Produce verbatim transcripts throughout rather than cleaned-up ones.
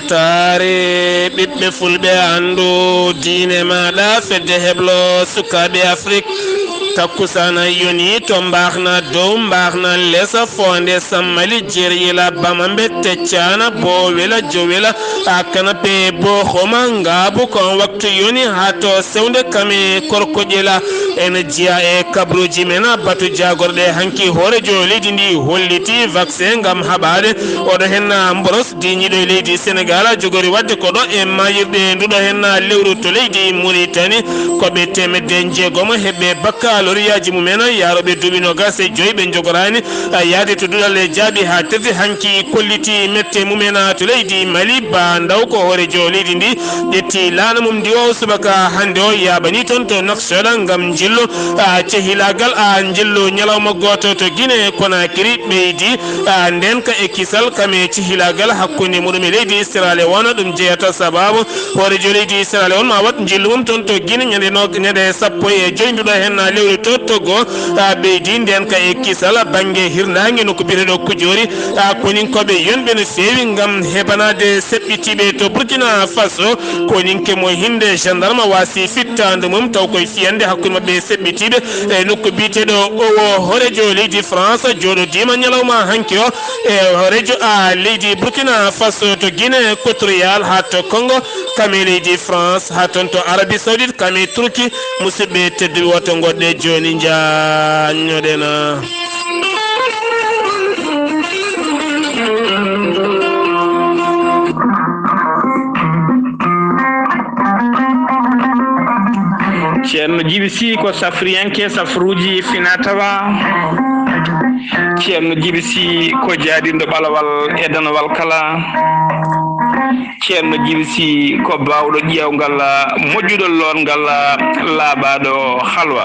Taare ɓiɓɓe fulɓe, anndu diine maaɗa, fedde heblo sukaaɓe Afrik. Takkusana yoni to Mbaxna dow, Mbaxna lesa, Foonde Sammali, Jeryila, Bamambe, Teccana, Bowela, Jowela, a Kanape, Boxoma, Ngaabu, kon waktu yoni haa to Sewnde Kame, Korkoƴela. Ene jeyaa e kabruuji men, batu jaagorɗe hanki hooreejo leydi ndi holliti vaccin ngam haɓaade oɗo hen mboros diñiiɗo e leydi Senegal, jogori waɗde ko ɗo e maayirɗe nduɗo hen lewru to leydi Muritani. Ko ɓe teemedde jeegom heɓɓe bakkaloriyaaji mumen, yaarooɓe duuɓi noogas e joy ɓe njogoraani yahde to duɗal e jaaɓi haa teddi hanki kolliti mette mumen to leydi Mali. Ba Ndaw ko hooreejo leydi ndi ƴetti laana mum ndi o subaka hannde o yaaɓani toon to Nouakchott ngam njillu, a, cehilaagal, a, njillu ñalawma gooto to Guinée Conakry ɓeydi, a, ndeenka e kisal kam e cehilaagal hakkunde muɗum e leydi Sierra Leone. Ɗum jeyata sababu hooreejo leydi Sierra Leone ma waɗ njillu mum toon to Guinée ñande no-, ñande sappo e joy nduɗo hen lewru to Togo, a, ɓeydi ndeenka e kisal bannge hirnaange nokku biyeteeɗo Kujoori, a, koninkooɓe yonɓe no feewi ngam heɓanaade seɓɓitiiɓe to Burkina Faso. Koninke mo hinde gendarme waasi fittaandu mum taw koye fiyande hakkunde maɓɓe e seɓɓitiiɓe e nokku biyeteeɗo Owo. Hooreejo leydi France jooɗodiima ñalawma hanki o e hooreejo a leydi Burkina Faso to Guinée Équatoriale haa to Congo, kam e leydi France haa toon to Arabie Saoudite, kam e Turquie. Musidɓe tedduɓe, woto ngoɗɗe jooni, njaññoɗen. Ceerno Jibi Si ko safriyanke safruuji finaa-tawaa. Ceerno Jibi Si ko jaaɗindo ɓalawal e danawal kala. Ceerno Jibi Si ko baawɗo ƴeewngal, moƴƴuɗo lootngal, laaɓaaɗo halwa.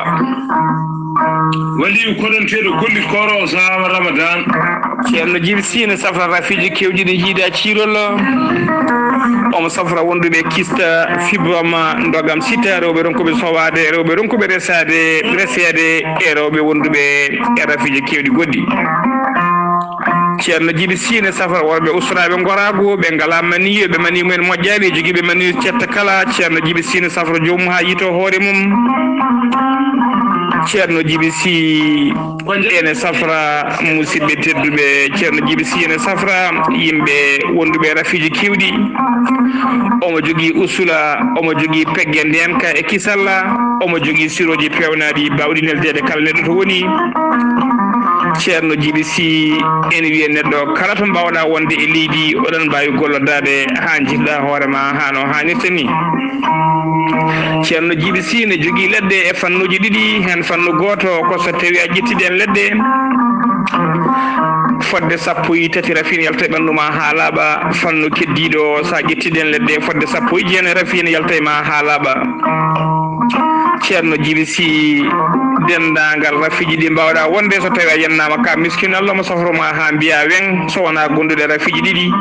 Waliyu koɗonteeɗo golli kooro o saama Ramadan. Ceerno Jibi Si ne safra rafiiji keewɗi ɗi jiidaa ciirol. Omo safra wonduɓe kista, fibrome, ndogam sita, rewɓe ronkuɓe sowaade, rewɓe ronkuɓe resaade, reseede, e rewɓe wonduɓe e rafiiji keewɗi goɗɗi. Ceerno Jibi Si ne safra worɓe ustoraaɓe ngoraagu, ɓe ngalaa maniyu, ɓe maniyu mumen moƴƴaani, jogiiɓe maniyu cetta kala. Ceerno Jibi Si ne safra joomum haa yiytoo hoore mum. Ceerno Jibi Si ene safra, musidɓe tedduɓe, Ceerno Jibi Si ene safra yimɓe wonduɓe e rafiiji keewɗi. Omo jogii usula, omo jogii pegge ndeenka e kisal, omo jogii sirooji peewnaaɗi baawɗi neldeede kala neɗɗo to woni. Ceerno Jibi Si ene wiya neɗɗo kala to mbaawɗaa wonde e leydi, oɗon mbaawi gollodaade haa njiɗɗaa hoore ma haa no haanirta ni. Ceerno Jibi Si ne jogii leɗɗe e fannuuji ɗiɗi, heen fannu gooto ko so tawii a ƴettii ɗeen leɗɗe, fodde sappo e tati rafi ne yalta e ɓanndu ma haa laaɓa, fannu keddiiɗo so a ƴettii ɗeen leɗɗe fodde sappo e jeenayi rafi ne yalta e ma haa laaɓa. Ceerno Jibi Si, denndaangal rafiiji ɗi mbaawɗaa wonde so tawii a yennaama ka miskin, Allah mo safru ma haa mbiyaa weŋ, so wonaa gonduɗe rafiiji ɗiɗi,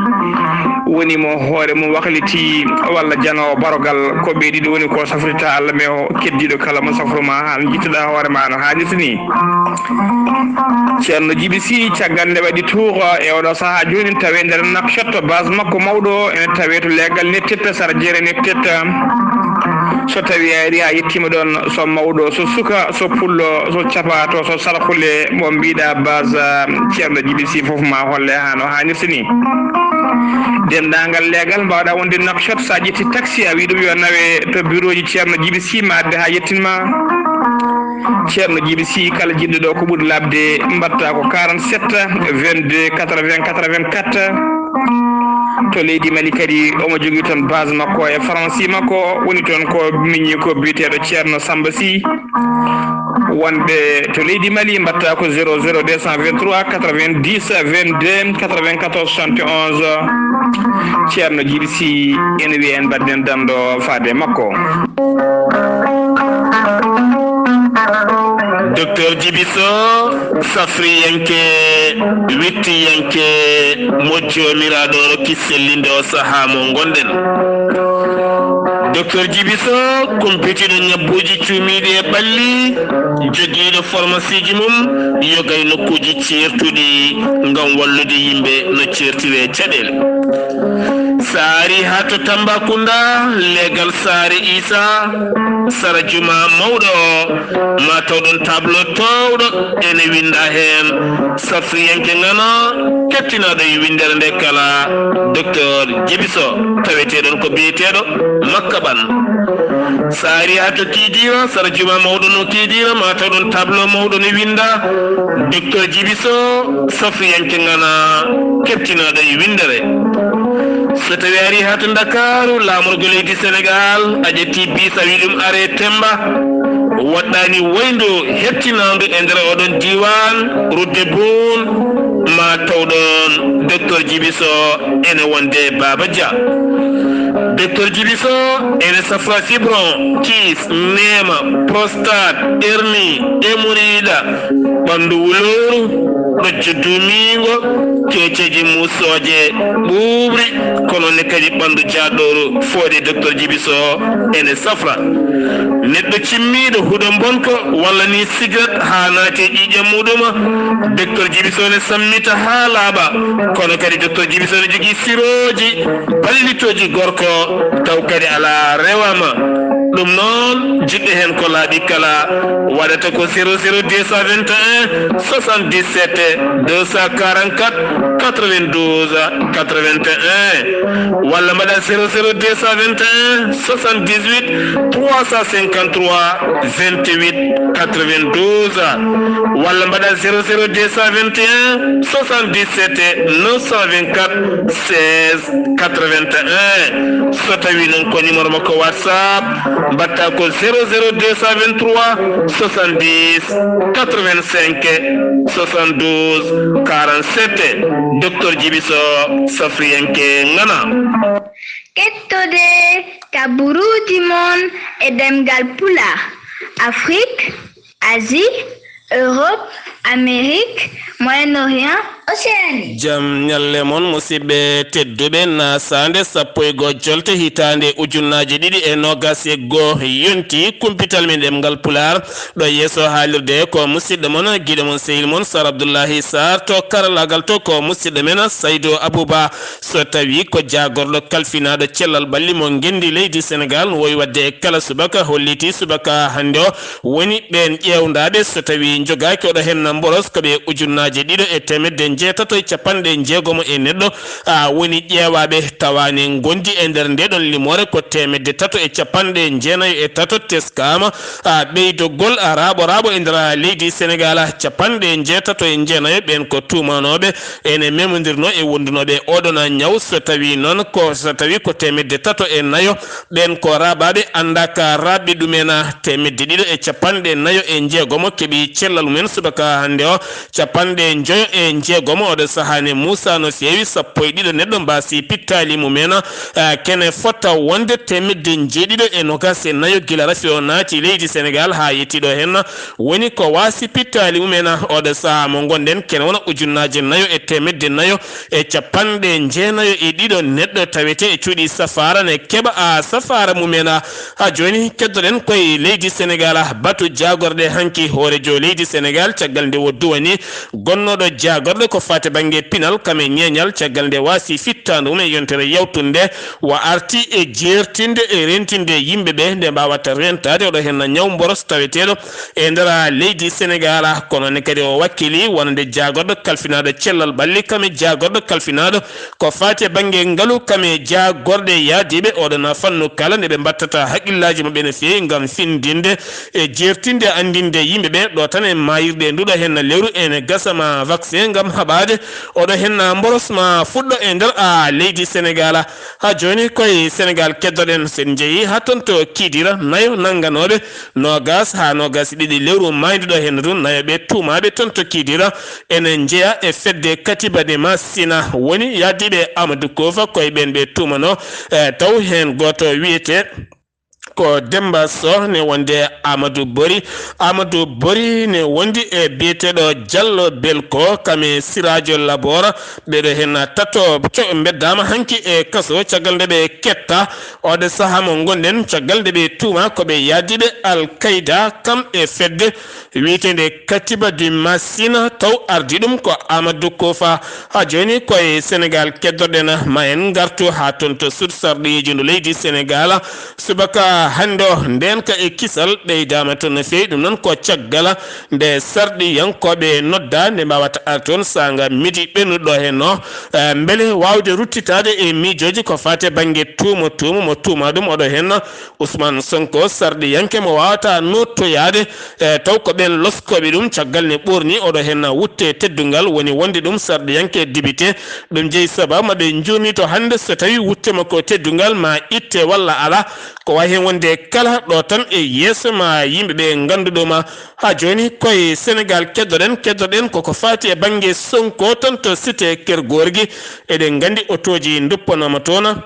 woni mo hoore mum wakliti walla janoowo barogal, ko ɓe ɗiɗo woni ko safrita Allah me o keddiiɗo kala mo safru ma haa njiɗtoɗaa hoore ma no haanirta ni. Ceerno Jibi Si, caggal nde waɗi tuuga e oɗo sahaa jooni, tawi nder Nouakchott, base makko mawɗo ene tawi to leegal Nettetta, sara jeere Nettetta. So tawi a ari a yettiima ɗoon, so mawɗo, so suka, so pullo, so capaato, so sarxule, mo mbiɗa base, Ceerno Jibi Si, fof ma holle haa no haanirta ni. Denndaangal leegal mbaawɗa wonde Nouakchott, so a ƴetti taxi, a wi ɗum yo nawe to bureau ji Ceerno Jibi Si, ma adde haa yettin ma. Ceerno Jibi Si, kala jiɗɗo ɗo ko ɓuri laaɓde, mbaɗta ko quarante-sept, vingt-deux, quatre-vingts, quatre-vingt-quatre. To leydi Mali kadi, omo jogii toon base makko e faransi makko, woni toon ko miñi ko biyeteeɗo Ceerno Samba Si. Wonɓe to leydi Mali, mbaɗta ko zéro zéro deux cent vingt-trois quatre-vingt-dix vingt-deux quatre-vingt-quatorze soixante et onze. Ceerno Jibi Si ene wiya en mbaɗden danndo faade makko. Docteur Jibi Soh, safriyanke, wittiyanke, mo Joomiraaɗo rokki sellinde o sahaa mo ngonɗen. Docteur Jibi Soh, kumpitiiɗo ñabbuuji cuumiiɗi e ɓalli, jogiiɗo formasiiji mum, yoga e nokkuuji ceertuɗi ngam wallude yimɓe no ceertire caɗeele. So a arii haa to Tambacounda, leegal Saare Isa, sara juma mawɗo o, ma taw ɗon tableau toowɗo ene winnda heen safriyanke ŋana, kettinaaɗo e winndere nde kala, Docteur Jibiso, taweteeɗon ko biyeteeɗo Makkaɓan. So a arii haa to Kidira, sara juma mawɗo no Kidira, ma taw ɗon tableau mawɗo ne winnda, Docteur Jibiso, safriyanke ŋana, kettinaaɗo e winndere. So tawi a arii haa to Ndakaaru, laamorgo leydi Senegaal, a ƴetti bis a wi ɗum are Temba, waɗɗaani wayndo hettinaandu e nder oɗon diiwaan, rudde Boon, ma taw ɗoon Docteur Jibiso ene wonde Baaba Dia. Docteur Jibiso ene safra fibron, kiis, neema, prostate, hernie, hémorroïde, ɓanndu wulooru, ɗojjo duumiingo, keeceeji muusooje, ɓuuɓri, kono ne kadi ɓanndu jaaɗooru, foode Docteur Jibiso ene safra. Neɗɗo cimmiiɗo huɗo mbonko walla ni cigarette haa naati e ƴiiƴam muɗuma, Docteur Jibiso ne sammita haa laaɓa, kono kadi Docteur Jibiso ne jogii sirooji ballitooji gorko, taw kadi alaa rewama. Ɗum noon, jiɗɗo heen ko laaɓi kala, waɗata ko zéro zéro deux cent vingt et un soixante-dix-sept deux cent quarante-quatre quatre-vingt-douze quatre-vingt-un, walla mbaɗa zéro zéro deux cent vingt et un soixante-dix-huit trois cent cinquante-trois vingt-huit quatre-vingt-douze, walla mbaɗa zéro zéro deux cent vingt et un soixante-dix-sept neuf cent vingt-quatre seize quatre-vingt-un. So tawi noon ko numéro makko WhatsApp, mbaɗta ko zéro zéro deux cent vingt-trois soixante-dix quatre-vingt-cinq soixante-douze quarante-sept. Docteur Jibiso, safriyanke ŋana. Kettode kaburuuji mon e ɗemngal Pulaar, Afrik, Asie, Europe, Amérique, Moyen-Orient, Océanie. Jam ñalle mon, musidɓe tedduɓe, nasaande sappo e goo jolte hitaande ujunnaaje ɗiɗi e noogas e goo yonti. Kumpital men ɗemngal Pulaar ɗo yeeso haalirde ko musidɗo mon, giɗo mon, sehil mon Sar Abdullahi Sar, to karallaagal to ko musidɗo men Saydu Abuba. So tawi ko jaagorɗo kalfinaaɗo cellal ɓalli mo ngenndi leydi Senegaal, no wowi waɗde e kala subaka, holliti subaka hannde o, woni ɓeen ƴeewndaaɓe, so tawi njogaaki oɗo heen mboros ko ɓe ujunnaaje ɗiɗo e teemedde njeetato e capanɗe jeegomo e neɗɗo, a, woni ƴeewaaɓe tawaani ngondi e nder ndeeɗoon limoore ko teemedde tato e capanɗe jeenayo e tato teskaama, a, ɓeydogol, a, raaɓo raaɓo e nder leydi Senegaal, capanɗe njeetato e jeenayo ɓeen ko tuumanooɓe ene memondirnoo e wondunooɓe oɗon ñaw. So tawi noon ko, so tawi ko teemedde tato e nayo, ɓeen ko raaɓaaɓe anndaaka raaɓɓe ɗumen, teemedde ɗiɗo e capanɗe nayo e jeegomo keɓi cellal mumen subaka hannde o, capanɗe njoyo e jeegomo oɗo sahaa ne muusaano feewi, sappo e ɗiɗo neɗɗo mbaasi pittaali mumen, a, kene fota wonde teemedde njeeɗiɗo e noogas e nayo gila rafi o naati leydi Senegaal haa yettii ɗo heen. Woni ko waasi pittaali mumen oɗo sahaa mo ngonɗen, kene wona ujunnaaje nayo e teemedde nayo e capanɗe jeenayo e ɗiɗo neɗɗo tawetee e cuuɗi safaara ne keɓa, a, safaara mumen. Haa jooni keddoɗen koye leydi Senegaal, batu jaagorɗe hanki hooreejo leydi Senegaal, caggal nde o duwani gonnooɗo jaagorɗe ko faati bannge pinal kam e ñeeñal, caggal nde waasi fittaandu mum e yontere yawtunde, o arti e jeertinde e rentinde yimɓe ɓe nde mbaawata rentaade, oɗo heen ñaw mboros taweteeɗo e nder leydi Senegaal. Kono ne kadi o wakkili wonande jaagorɗo kalfinaaɗo cellal ɓalli kam e jaagorɗo kalfinaaɗo ko faati e bannge ngalu kam e jaagorɗe yaadiiɓe oɗon fannu kala nde ɓe mbattata haqqillaaji maɓɓe no feewi ngam findinde e jeertinde anndinde yimɓe ɓe ɗo tan e maayirɗe nduɗo heen lewru ene gasa ma vaccin ngam haɓaade oɗo heen mboros ma fuɗɗo e nder a leydi Senegaal. Haa jooni koye Senegaal keddoɗen, so en njehii haa toon to Kidira, nayo nannganooɓe noogas haa noogas e ɗiɗi lewru maayde ɗo heen ɗum, nayo ɓe tuumaaɓe toon to Kidira ene njeya e fedde Katiba de Masina, woni yaadiiɓe Amadou Kofa, koye ɓeen ɓe tuumanoo, e taw heen gooto wiyetee Ko Demba Soh ne wondi e Amadou Bori. Amadou Bori ne wondi e biyeteeɗo Diallo Belko, kam e Sirajo Labora. Ɓeɗo hen tato co-, beddaama hanki e kaso caggal nde ɓe ketta. Oɗo saha mo ngonɗen, caggal nde ɓe tuuma ko ɓe yaadiiɓe Al Qaeda, kam e fedde wiyeteende Katiba du Masina, taw ardi ɗum ko Amadou Kofa. Ha jooni koye Senegal keddoɗen, ma en ngartu ha toon to sud sarɗiyeejo ndu leydi Senegal. Subaka hannde o, ndeenka e kisal ɓeydaama toon no feewi. Ɗum noon ko caggal nde sarɗiyankooɓe nodda nde mbawata ar toon saanga midi ɓennuɗo heen o. Eh, mbele waawde ruttitaade e miijooji ko faati e bannge tuuma, tuuma mo tuuma ɗum oɗo heen Ousmane Sonko, sarɗiyanke mo waawata nottoyaade, eh, taw ko ɓeen loskooɓe ɗum caggal ne ɓoorni oɗo heen wutte teddungal woni wonde ɗum sarɗiyanke député. Ɗum jeyi sababu ma ɓe njuurni to hannde so tawi wutte makko teddungal ma itte walla ala, ko wayi heen wonde kala ɗo tan e yeeso ma yimɓe ɓe ngannduɗo ma. Ha jooni koye Senegal keddoɗen, keddoɗen koko faati e bannge Sonko tan to cité Keur Gorgui. Eɗen nganndi otooji duppanooma toon.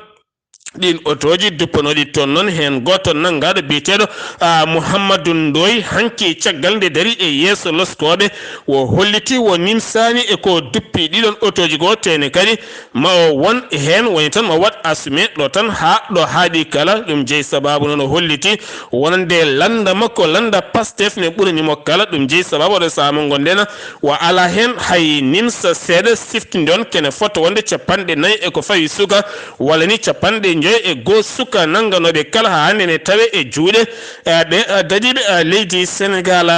Ɗiin otooji duppanooɗi toon noon, heen gooto nanngaaɗo biyeteeɗo, a, Mouhamadou Ndoye, hanki caggal nde darii e yeeso loskooɓe, o holliti o nimsaani e ko duppi ɗiɗon otooji goo, teene kadi ma o won heen woni tan ma waɗ assumé ɗo tan haa ɗo haaɗi kala. Ɗum jeyi sababu noon o holliti wonande lannda makko, lannda Pastef ne ɓurani mo kala. Ɗum jeyi sababu oɗo sahaa mo ngonɗen o alaa heen hay nimsa seeɗa, siftinde on kene fota wonde capanɗe nayi e ko fawi suka, walla ni capanɗe njoyo e goo suka nannganooɓe kala haa hannde ne tawe e juuɗe, eh, ɓe, eh, daɗiiɓe, eh, leydi Senegal.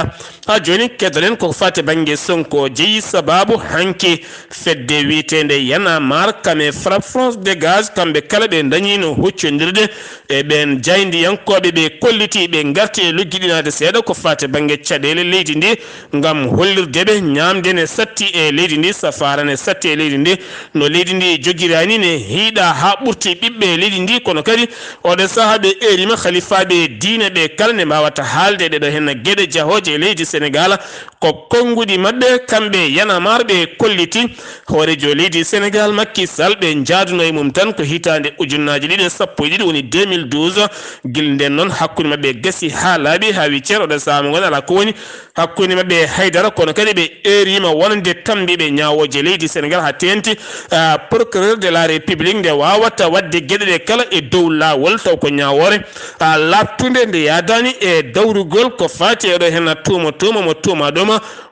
Haa jooni keddoɗen koko faati bannge Sonko jeyi sababu hanki fedde wiyeteende Y'en a marre kam e Frappe France Dégage, kamɓe kala ɓe ndañiino huccondirde e ɓeen jaayndiyankooɓe ɓe kolliti ɓe ngarti e luggiɗinaade seeɗa ko faati bannge caɗeele leydi ndi. Ngam hollirde ɓe ñaamde ne satti e leydi ndi, safaara ne satti e leydi ndi, no leydi ndi jogiraani ne hiiɗa haa ɓurti ɓiɓɓe leydi ndi, kono kadi oɗo sahaa ɓe eerima halifaaɓe diine ɓe kala ne mbaawata haalde ɗeɗo heen geɗe jahooje e leydi Senegal. Ko konnguɗi maɓɓe kamɓe Y'en a marre ɓe kolliti hooreejo leydi Senegal Macky Sall, ɓe njaaduno e mum tan ko hitaande ujunnaaji ɗiɗi e sappo e ɗiɗi woni deux mille douze. Gila ndeen noon hakkunde maɓɓe gasi haa laaɓi haa wi cer oɗo sahaa mo ngon alaa ko woni hakkunde maɓɓe e haydara, kono kadi ɓe eerima wonande tambiiɓe ñaawooje leydi Senegal haa teeŋti, ah, procureur de la République nde waawata waɗde geɗe ɗe kala e dow laawol taw ko ñaawoore, ah, laaɓtunde nde yaadaani e dawrugol ko faati e ɗo heen tuuma, tuuma mo tuuma ɗuma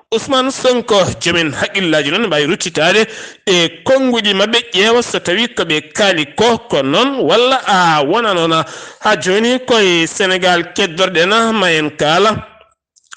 Ousmane Sonko. Joomen haqqillaaji noon mbaawi ruttitaade e konnguɗi maɓɓe ƴeewa so tawii ko ɓe kaali ko, ko noon walla a wona noon. Haa jooni koye Senegal keddorɗen ma en kaala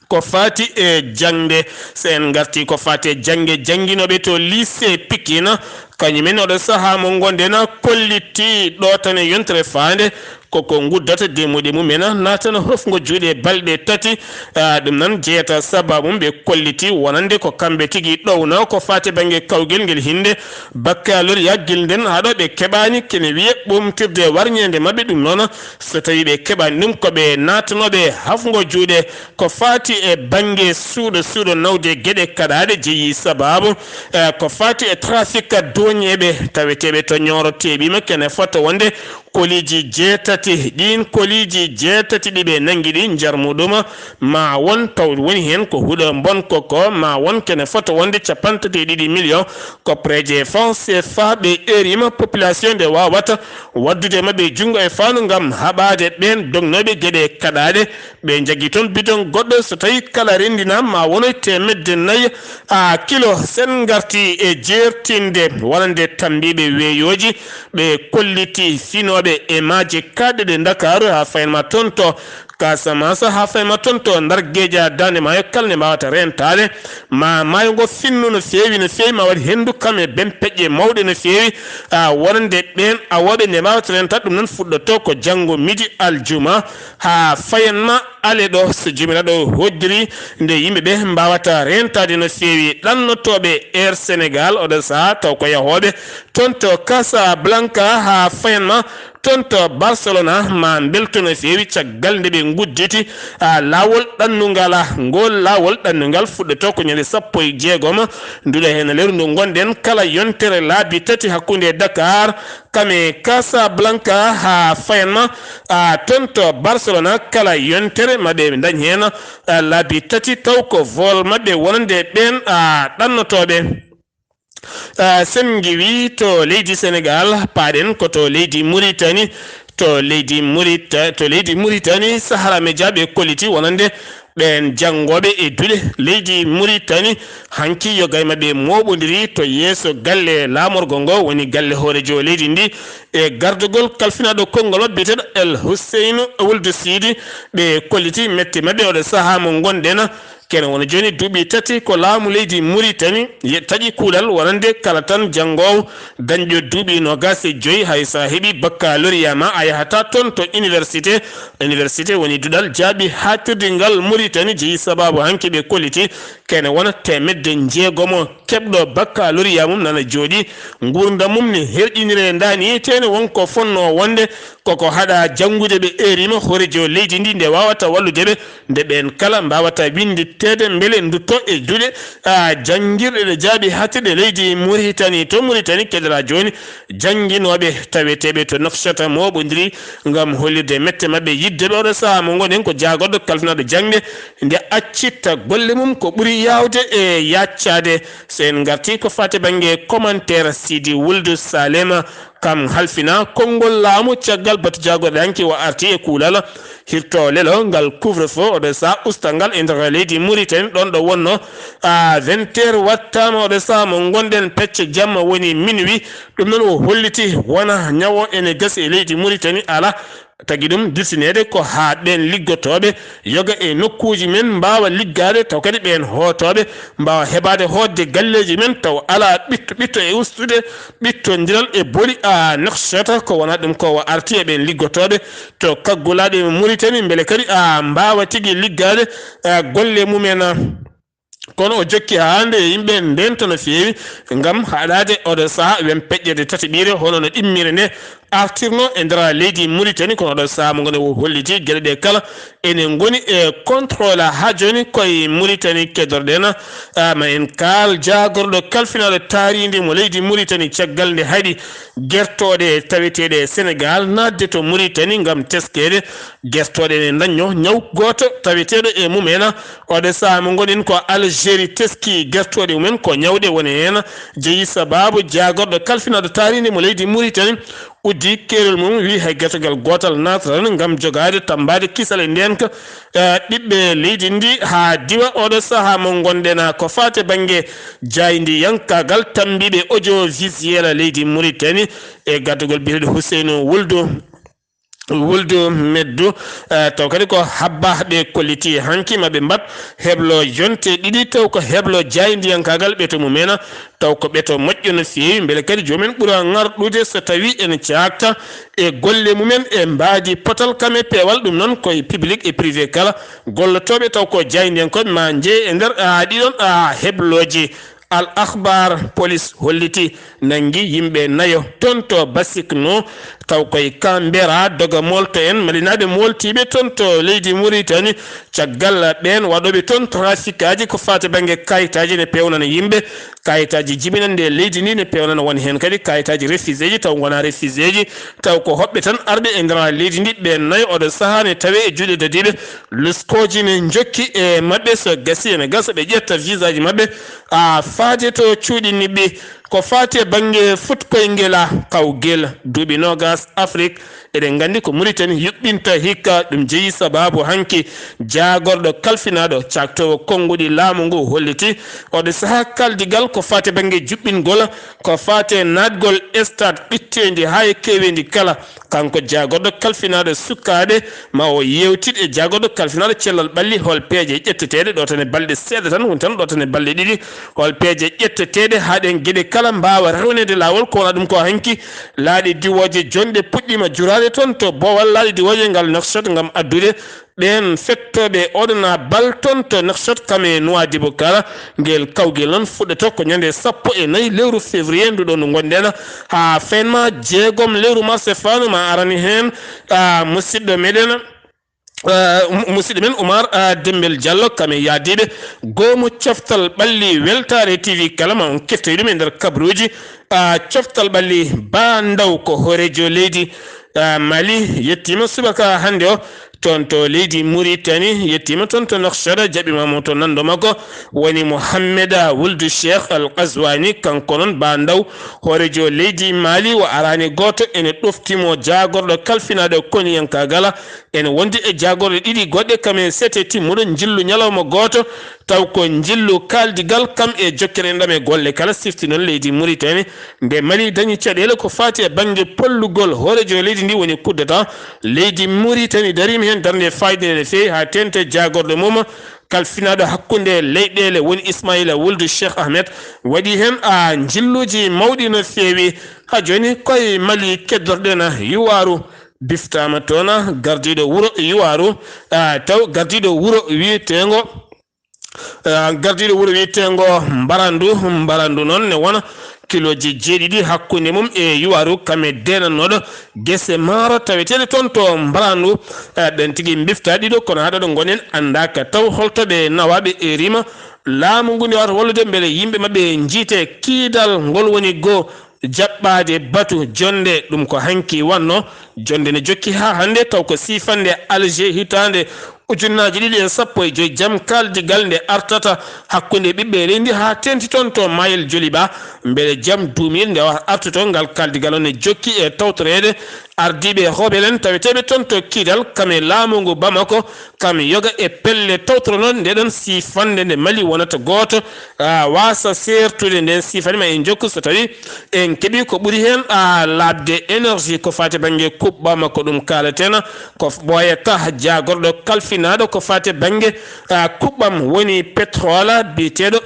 ko faati e jaŋde. So en ngartii ko faati e jaŋde, jannginooɓe to lycée Pikine, kañum en oɗo sahaa mo ngonɗen kolliti ɗo tan e yontere faande koko nguddata demuɗe mumen naatana hofngo juuɗe balɗe tati. Ah, ɗum noon jeyata sababu mum ɓe kolliti wonande ko kamɓe tigi ɗowno ko faati bannge kawgel ngel hinnde baccalauréat gila ndeen haa ɗo ɓe keɓaani kene wiye ɓomtirde warñeende maɓɓe. Ɗum noon so tawii ɓe keɓaani ɗum ko ɓe naatanooɓe hafngo juuɗe ko faati e bannge suuɗo suuɗo nawde geɗe kaɗaaɗe jeyi sababu, eh, ko faati e trafic dooñeeɓe taweteeɓe to Ñooro teeɓiima kene fota wonde koliiji jeetati. Ɗiin koliiji jeetati ɗi ɓe nanngi ɗi njarmuɗuma ma won taw woni heen ko huɗo mbonko ko ma won kene fota wonde capanɗe tati e ɗiɗi million koppareeje franc C F A. Ɓe eerima population nde waawata waddude maɓɓe junngo e faandu ngam haɓaade ɓeen dognooɓe geɗe kaɗaaɗe. Ɓe njaggi toon bidon goɗɗo so tawii kala renndinaama ma wonoy teemedde nayi a kilo. So en ngartii e jeertinde wonande tambiiɓe weeyooji, ɓe kolliti finooɓe e maaje kaaɗɗe ɗe Ndakaaru haa fayin ma toon to Casamance, haa fayin ma toon to Ndar Geeja, Daande Maayo, kala nde mbaawata reentaade ma maayo ngo finno no feewi, no feewi, ma waɗ henndu kam e bempeƴƴe mawɗe no feewi, a, wonande ɓeen awooɓe nde mbaawata reentaade. Ɗum noon fuɗɗoto ko janngo midi aljuma haa fayan ma ale ɗo, so Joomiraaɗo hoddiri, nde yimɓe ɓe mbaawata reentaade no feewi. Ɗannotooɓe Air Sénégal oɗo sahaa taw ko yahooɓe toon to Casablanca haa fayan ma Toon to Barcelona, ma mbelto no feewi caggal nde ɓe ngudditi, a, laawol ɗannungal. A, ngol laawol ɗannungal fuɗɗoto ko ñande sappo e jeegom nduɗa heen lewru ndu ngonɗen, kala yontere laabi tati hakkunde Dakar kam e Casablanca haa fayanma, a, toon to Barcelona, kala yontere ma ɓe ndañ heen, a, laabi tati taw ko vol maɓɓe wonande ɓeen, a, ɗannotooɓe. Ah, sen ngiwi to leydi Senegal, paaɗen ko to leydi Muritani. To leydi Murita-, to leydi Muritani, Sahara Media ɓe kolliti wonande ɓeen janngooɓe e duɗe leydi Muritani, hanki yoga e maɓɓe mooɓondiri to yeeso galle laamorgo ngo, woni galle hooreejo leydi ndi, e gardagol kalfinaaɗo konngol maɓɓe biyeteeɗo El Hussein Wuldu Sidi. Ɓe kolliti mette maɓɓe oɗo sahaa mo ngonɗen. Kene wona jooni duuɓi tati ko laamu leydi Muritani ye-, taƴi kuulal wonande kala tan janngoowo dañɗo duuɓi noogaas e joy, hay so a heɓi baccalauréat ma, a yahata toon to université. Université woni duɗal jaaɓi haaɗtirdi ngal Muritani jeyi, sabaabu hanki ɓe kolliti kene wona teemedde njeegomo keɓɗo baccalauréat mum nana jooɗi. Nguurndam mum ne herƴiniree ndaani, teene won ko fonnoo wonde koko haɗa janngude ɓe eerima hooreejo leydi ndi nde waawata wallude ɓe. Nde ɓeen kala mbaawata winnditteede mbele ndutto e duɗe, a, janngirɗe ɗe jaaɓi haaɗtirde leydi Muritani. To Muritani kedora jooni jannginooɓe taweteeɓe to Nouakchott mooɓondiri ngam hollirde mette maɓɓe yiɗde ɓe. Oɗo sahaa mo ngonɗen ko jaagorɗo kalfinaaɗo jaŋde nde accitta golle mum ko ɓuri yaawde e yaaccaade. So en ngartii ko faati bannge commentaire, Sidi Wuldu Salema, kam halfina konngol laamu caggal batu jaagorɗe hanki o arti e kuulal hirto lelo ngal couvre-feu. Oɗo sahaa usta ngal e nder leydi Muritani, ɗoon ɗo wonno, a, vingt heures wattaama. Oɗo sahaa mo ngonɗen pecce jamma woni minuit. Ɗum noon o holliti wona ñawo ene gasi e leydi Muritani, alaa. Tagi ɗum dirtineede ko haa ɓeen liggotooɓe yoga e nokkuuji men mbaawa liggaade, taw kadi ɓeen hootooɓe mbaawa heɓaade hootde galleeji men, taw alaa ɓitto, ɓitto e ustude ɓittondiral e boli, a, Nouakchott. Ko wona ɗum ko o arti e ɓeen liggotooɓe to kaggulaaɗe Muritani, mbele kadi a mbaawa tigi liggaade, a, golle mumen. Kono o jokki haa hannde e yimɓe ndento no feewi ngam haɗaade oɗo sahaa wen peƴƴeede tataɓiire hono no ɗimmire nde artirno e nder leydi Muritani. Kono oɗo sahaa mo ngoni o holliti geɗe ɗe kala ene ngoni e contrôle haa jooni koye Muritani. Kedorɗen, a, ma en kaal jaagorɗo kalfinaaɗo taariindi mo leydi Muritani caggal nde haɗi gertooɗe taweteeɗe e Senegal naatde to Muritani ngam teskeede. Gertooɗe ene ndañño ñaw gooto taweteeɗo e mum en. Oɗo sahaa mo ngonɗen ko Algérie teski gertooɗe mumen ko ñawɗe woni heen jeyi, sabaabu jaagorɗo kalfinaaɗo taariindi mo leydi Muritani uddi keerol mum, wi hay gertogal gootal naatataa ngam jogaade tammbaade kisal e ndeenka, eh, ɓiɓɓe leydi ndi haa diwa. Oɗo sahaa mo ngonɗen ko faati bannge jaayndiyankaagal tammbiiɓe audiovisuel leydi Muritani e gardagol biyeteeɗo Huseynu Wuldu. Wuldu Meddu, eh, taw kadi ko habba ɓe kolliti hanki ma ɓe mbaɗ heblo jonte ɗiɗi, taw ko heblo jaayndiyankaagal ɓeto mumen, taw ko ɓeto moƴƴo no feewi, mbele kadi joomen ɓura ŋarɗude so tawi ene caakta e golle mumen e mbaadi potal kam e peewal. Ɗum noon koye public e privé kala gollotooɓe taw ko jaayndiyankooɓe ma njeye e nder, a, ɗiɗon, a, heblooji. Al Akhbar, police holliti nanngi yimɓe nayo toon to Basikno, taw koye Kambera, doga molto en malinaaɓe moltiiɓe toon to leydi Muritani, caggal ɓeen waɗooɓe toon trafikaaji ko faati bannge kayitaaji ne peewnana yimɓe, kayitaaji jibinannde e leydi ndi ne peewnana, won heen kadi kayitaaji refuséji taw ngonaa refuséji, taw ko hoɓɓe tan arɓe e nder leydi ndi. Ɓeen nayo oɗo sahaa ne tawee e juuɗe dadiiɓe, luskooji ne njokki e maɓɓe, so gasi ene gasa ɓe ƴetta visaaji maɓɓe, a, faade to cuuɗi niɓɓi. Ko faati e bannge fuɗkoyngel a kawgel duuɓi noogaas Afrik, eɗen nganndi ko Muritani yuɓɓinta hikka. Ɗum jeyi sabaabu hanki jaagorɗo kalfinaaɗo caaktoowo konnguɗi laamu ngu holliti oɗo sahaa kaldigal ko faati e bannge juɓɓingol, ko faati e naatgol stade ɓitteendi haa e keeweendi kala. Kanko jaagorɗo kalfinaaɗo sukaaɓe, ma o yeewtid e jaagorɗo kalfinaaɗo cellal ɓalli, hol peeje ƴetteteeɗe ɗo tan e balɗe seeɗa tan, woni tan ɗo tan e balɗe ɗiɗi, hol peeje ƴetteteeɗe haa ɗeen geɗe kala mbaawa rewneede laawol, ko wona ɗum ko hanki laaɗe diwooje jonɗe puɗɗiima juraade. toon to Bowal laaɗi diwooje ngal Nouakchott ngam addude ɓeen fettooɓe oɗona bal toon to Nouakchott kam e Nouadhibou kala. Ngel kawgel noon fuɗɗoto ko ñande sappo e nayi lewru février ndu ɗo ndu ngonɗen, haa fenma jeegom lewru mars e fanuma arani heen, ah, musidɗo meɗen, ah, mu-, musidɗo men Oumar, ah, Dembel Diallo kam e yaadiiɓe goomu coftal ɓalli weltaare T V kala ma on kettoy ɗum e nder kabaruuji, ah, coftal ɓalli ba ndaw ko hooreejo leydi, ah, Mali yettiima subaka hannde o toon to leydi Mauritanie, yettiima toon to Nouakchott, jaɓiima mo to nanndo makko woni Mohammeda Wuldu Cheikh Al Qazwani, kanko noon ba ndaw hooreejo leydi Mali o araani gooto ene ɗofti mo jaagorɗo kalfinaaɗo koniyankaagal, ene wondi e jaagorɗe ɗiɗi goɗɗe kam e sete timmuɗo njillu ñalawma gooto, taw ko njillu kaaldigal kam e jokkere enɗam e golle kala sifti noon leydi Mauritanie. Nde Mali dañi caɗeele ko faati e bannge pollugol hooreejo leydi ndi woni coup d'État, leydi Mauritanie dariima heen darnde faayiida no feewi haa teeŋti jaagorɗo mum kalfinaaɗo hakkunde leyɗeele woni Ismaila Wuldu Cheikh Ahmed waɗi heen, a, njilluuji mawɗi no feewi. Haa jooni koye Mali keddorɗen yuwaaru biftaama toon, gardiiɗo wuro yuwaaru, a, taw gardiiɗo wuro wiyeteengo Ah, gardiiɗo wuro wiyeteengo Mbarandu. Mbarandu noon ne wona kilooji jeeɗiɗi hakkunde mum e yuwaaru kam e deenannooɗo gese maaro taweteeɗe toon to Mbarandu. Ah, ɓeen tigi mbifta ɗiɗo, kono haa ɗo ɗo ngonɗen anndaaka taw holto ɓe nawaaɓe e rima laamu ngu nde wata wallude mbele yimɓe maɓɓe njiite kiidal ngol woni goo jaɓɓaade batu jonnde. Ɗum ko hanki wannoo. Jonnde ne jokki haa hannde, taw ko siifannde Alger hitaande ujunnaaji ɗiɗi e sappo e joy, jam kaaldigal nde artata hakkunde ɓiɓɓe leydi haa teeŋti toon to Mayel Joliba. Mbele jam duumiiɗo nde wata artu toon, ngal kaaldigal on ne jokki e tawtoreede ardiiɓe rebel en taweteeɓe toon to Kidal, kam e laamu ngu Bamako, kam yoga e pelle tawtoronoo nde ɗon siifannde nde Mali wonata gooto, ah, waasa seertude ndeen siifannde ma en njokku so tawii en keɓii ko ɓuri heen, ah, laaɓde énergie ko faati bannge kuɓɓa makko ɗum kaalaten ko ɓooyata jaagorɗo kalfinaaɗo ko faati bannge, ah, kuɓɓam woni pétrole biyeteeɗo,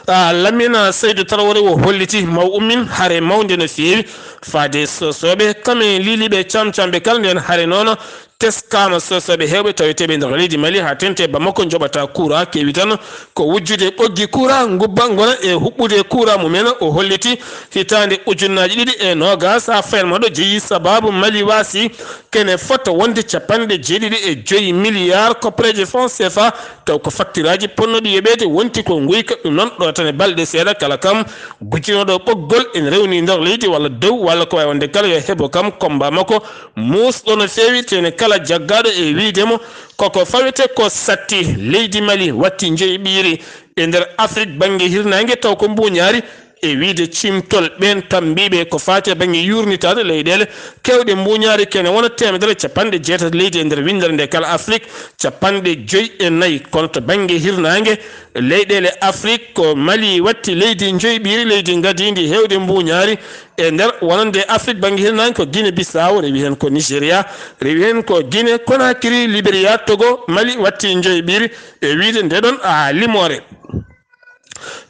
ah, Lamine Seydou Traoré o holliti maw ummin hare mawnde no feewi faade Soosooɓe kam e liiliiɓe camcamɓe kala ndeen hare noon teskaama Soosooɓe heewɓe taweteeɓe nder leydi Mali haa teeŋti Bamako njoɓata kuuraa keewi tan ko wujjude ɓoggi kuuraa ngubba ngona e huɓɓude kuuraa mumen. O holliti hitaande ujunnaaji ɗiɗi e noogaas haa fayal ma ɗo jeyi sabaabu Mali waasi kene fota wonde capanɗe jeeɗiɗi e joy miliyaar koppareeje franc C F A, taw ko faktiraaji potnooɗi yoɓeede wonti ko nguyka. Ɗum noon ɗo tan e balɗe seeɗa kala kam gujjinooɗo ɓoggol ene rewni nder leydi walla dow walla ko waawi wonde kala yo heɓo kam kommba makko muusɗo no feewi. Tene kala jaggaaɗo e wiyde mo koko fawete ko satti leydi Mali watti njoyi ɓiiri e nder Afrik bannge hirnaange taw ko mbuuñaari e wiyde ciimtol ɓeen tambiiɓe ko faati e bannge yuurnitaade leyɗeele keewɗe mbuuñaari kene wona teemedere e capanɗe jeetati leydi e nder winndere nde kala Afrik, capanɗe joyi e nayi. Kono to bannge hirnaange leyɗeele Afrik ko Mali watti leydi njoyɓiiri, leydi ngadiindi heewde mbuuñaari e nder wonande Afrik bannge hirnaange ko Guinée Bissau, rewi heen ko Nigéria, rewi heen ko Guinée Conakry, Libéria, Togo, Mali watti njoyɓiiri e wiyde nde ɗon, a, limoore.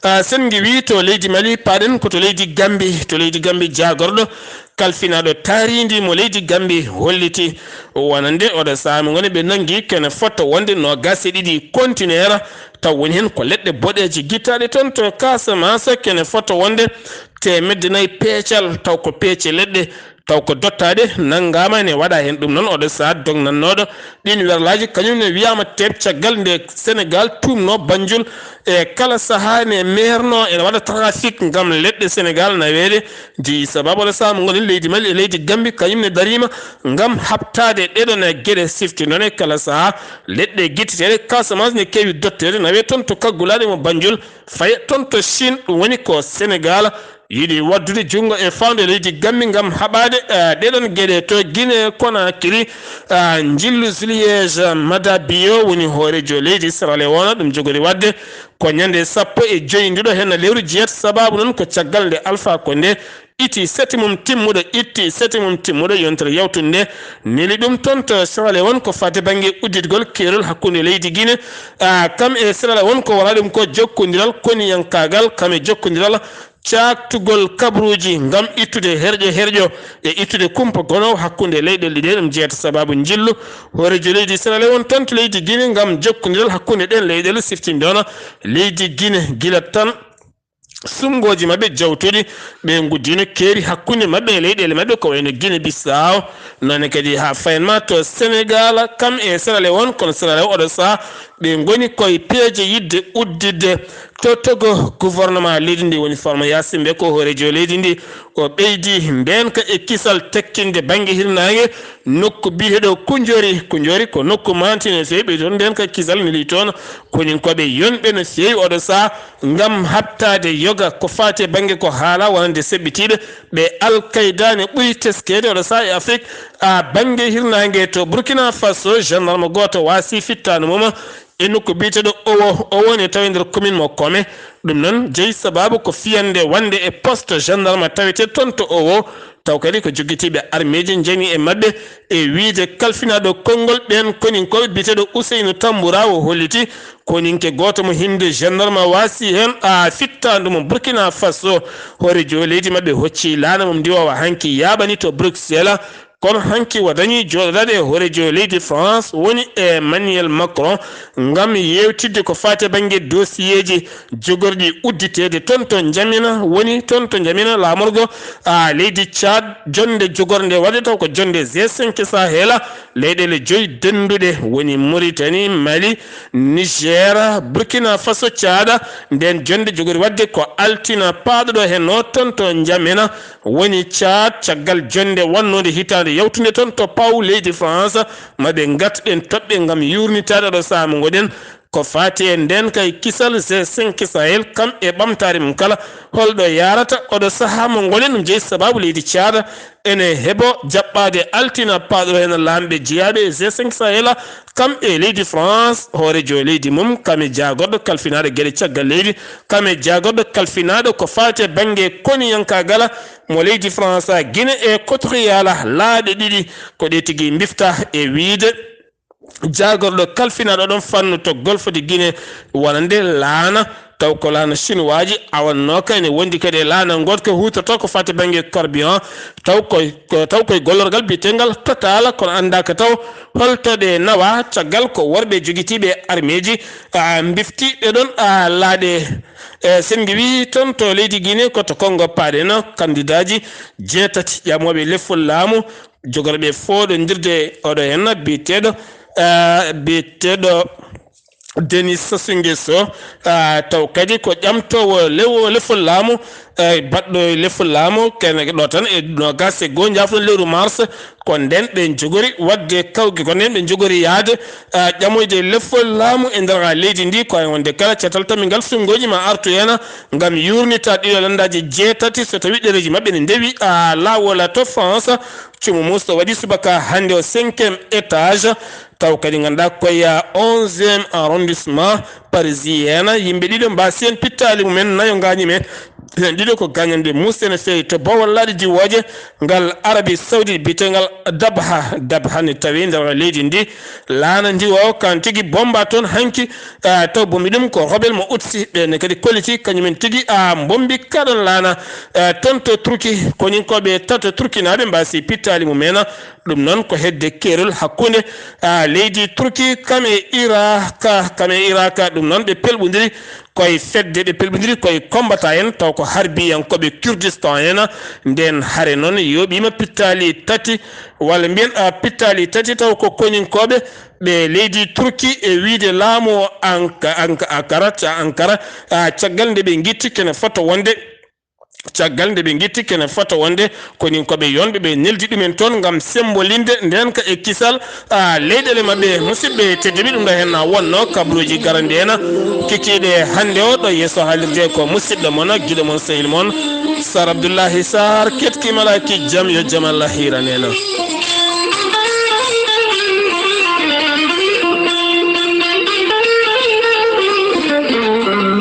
Ah, sen ngi wi to leydi Mali, paɗen ko to leydi Gambi. To leydi Gambi, jaagorɗo kalfinaaɗo taariindi mo leydi Gambi holliti wonande oɗo saami ngoni ɓe nanngi kene fota wonde noogaas e ɗiɗi kontineer, taw woni heen ko leɗɗe boɗeeje gittaaɗe toon to Casamance, kene fota wonde teemedde nayi peecal, taw ko peece leɗɗe taw ko dottaade nanngaama ene waɗa heen. Ɗum noon, oɗo sahaa dognannooɗo ɗiin werlaaji, kañum ne wiyaama teep caggal nde Senegaal tuumnoo Banjul e kala sahaa ne meernoo ene waɗa trafic ngam leɗɗe Senegaal naweede. Jeyi sabaabu oɗo sahaa mo ngonɗen leydi Mali e leydi Gambi, kañum ne dariima ngam haɓtaade ɗeɗon e geɗe sifti noon e kala sahaa leɗɗe gitteteeɗe Casamance ne keewi dotteede nawee toon to kaggulaaɗe mo Banjul, faye toon to Chine, ɗum woni ko Senegaal yiɗi waddude junngo e fawnde leydi Gambi ngam haɓaade, eh, ɗeɗon geɗe to Guinée Conakry. Eh, njillu Julius Maada Bio woni hooreejo leydi Sierra Leone, ɗum jogori waɗde ko ñande sappo e joy ndiɗo heen lewru jeet. Sabaabu noon ko caggal nde Alpha Condé itti seti mum timmuɗo, itti seti mum timmuɗo yontere yawtunde nde neli ɗum toon to Sierra Leone ko fate bannge udditgol keerol hakkunde leydi Guinée, ah, kam e Sierra Leone ko wara ɗum ko jokkondiral koniyankaagal, kam e jokkondiral caaktugol kabaruuji ngam ittude herƴo herƴo e ittude kumpa gonoowo hakkunde leyɗeele ɗiɗe. Ɗum jeeyata sabaabu njillu hooreejo leydi Sierra Leone ton to leydi Guinée ngam jokkondiral hakkunde ɗeen leyɗeele, siftinde hono leydi Guinée gila tan suɓngooji maɓɓe jawtuɗi, ɓe nguddino keeri hakkunde maɓɓe e leyɗeele maɓɓe ko wayno Guinée Bissau, noone kadi haa fayanma to Sénégal kam e Sierra Leone, kono Sierra Leone oɗo sahaa ɓe ngoni koye peeje yiɗde udditde to togo gouvernement leydi ndi woni Farma Yaasin Beko hooreejo leydi ndi. O ɓeydi ndeenka e kisal tekkinde bannge hirnaange nokku biyeteeɗo Kunjori. Kunjori ko nokku maantino e feewi, ɓeydi toon ndeenka e kisal neli toon koninkooɓe yonɓe no feewi oɗo sahaa ngam haɓtaade yoga ko faati e bannge ko haala wonande seɓɓitiiɓe ɓe Al Qaeda ne ɓuri teskeede oɗo sahaa e Afrik. A bannge hirnaange to Burkina Faso, gendarme gooto waasi fittaandu mum e nokku biyeteeɗo Owo, Owo ne tawi nder commune mo Kome. Ɗum noon jeyi sabaabu ko fiyande wonde e poste gendarme tawetee toon to Owo, taw kadi ko jokkitiiɓe armeeji njani e maɓɓe, e wiyde kalfinaaɗo konngol ɓeen koninkooɓe biyeteeɗo Ousseynou Tamboura. O holliti koninke gooto mo hinde gendarme waasi heen a fittaandu mo Burkina Faso. Hooreejo leydi maɓɓe hocci laana mum ndiwoowa hanki yaaɓani to Bruxelles. Kono hanki o dañi jooɗodaade e hooreejo leydi France woni Emmanuel Macron ngam yeewtidde ko faati e bannge dosiyeeji jogorɗi udditeede toon to Njamina, woni toon to Njamina laamorgo a leydi Tchad. Jonnde jogornde waɗde taw ko jonnde G cinq Sahel, leyɗeele joyi dennduɗe woni Mauritanie, Mali, Niger, Burkina Faso, Tchad. Nden jonnde jogori waɗde ko altina paaɗo ɗo heen o toon to Njamina woni Tchad, caggal jonnde wonnode hitaande yawtunde toon to Pau leydi France. Ma ɓe ngat ɗeen toɓɓe ngam yuurnitaade ɗo sahaa mo ngoɗen. Ko faati e ndeen kay kisal G cinq Sahel kam e ɓamtaare mum kala, holɗo yaarata oɗo sahaa mo ngoɗen, ɗum jeyi sabaabu leydi Tchad ene heɓo jaɓɓaade altina paaɗo heen laamɓe jeyaaɓe e G cinq Sahel kam e leydi France. Hooreejo leydi mum kam e jaagorɗo kalfinaaɗo geɗe caggal leydi, kam e jaagorɗo kalfinaaɗo ko faati e bannge koniyankaagal mo leydi France, Guinée Équatoriale, laaɗe ɗiɗi ko ɗe tigi mbifta e wiyde jaagorɗo kalfinaaɗo ɗon fannu to Golfe de Guinée wonande laana, taw ko laana chinoiseji awannooka, ene wondi kadi e laana ngoodka huutorto ko faati bannge carburant, taw koye, ko, taw koye gollorgal biyetengal Total, kono anndaaka taw holto ɗe nawa, caggal ko worɓe jogitiiɓe armeeji, a, mbifti ɓe ɗon, a, laaɗe. E, sen ngiwi toon to leydi Guinée, ko to Congo paaɗen, kandidaaji jeetati ƴamooɓe lefol laamu, jogorɓe fooɗondirde oɗo heen biyeteeɗo, a, biyeteeɗo Denis Sassou Nguesso, a, taw kadi ko ƴamtoowo lewo-, lefol laamu, e, baɗɗo lefol laamu, kene ɗo tan e noogaas e goo njaafuɗo lewru mars, ko nden ɓe njogori waɗde kawge, ko nden ɓe njogori yahde, a, ƴamoyde lefol laamu e nder leydi ndi, ko e wonde kala catal tammingal suɓngooji ma artu heen ngam yuurnita ɗiɗo lanndaaji jeetati, so tawi ɗereeji maɓɓe ne ndewi, a, laawol to France. Cumu Muusa waɗi subaka hannde o cinquième étage, taw kadi ngannduɗaa koye onzième arrondissement parisien, yimɓe ɗiɗo mbaasi heen pittaali mumen, nayo ngaañi men, heen ɗiɗo ko gaañanɗe muusɗe no feewi. To bowal laaɗe diwooje ngal Arabie Saoudite biyetengal Dabha, Dabha ne tawi nder leydi ndi, laana ndiwoowo kan tigi bomba toon hanki, a, taw bombi ɗum ko rebelle mo Houthi, ɓe ne kadi kolliti kañumen tigi, a, bombi kaɗon laana, a, toon to Turki, koninkooɓe tato turkinaaɓe mbaasi pittaali mumen. Ɗum noon ko hedde keerol hakkunde, a, leydi Turki kam e Iraka, kam e Iraka. Ɗum noon ɓe pelɓondiri koye fedde, ɓe pelɓondiri koye combattant en, taw ko harbiyankooɓe Kurdistan en. Nden hare noon yooɓiima pittaali tati, walla mbiyen, a, pittaali tati, taw ko koninkooɓe ɓe leydi Turki e wiyde laamu Anka-, Anka-, Ankara, ca-, Ankara, a, caggal nde ɓe ngitti kene fota wonde, caggal nde ɓe ngitti kene fota wonde koninkooɓe yonɓe ɓe neldi ɗumen toon ngam sembolinde ndenka e kisal, a, leyɗeele maɓɓe. Musidɓe tedduɓe, ɗum ɗo heen wonno kabaruuji garande en kikiiɗe hannde o ɗo yeeso haalirde ko musidɗo mon, giɗo mon, sehil mon Sar Abdoullahi Sar. Ketki malaki jam, yo jam Allah hiran en.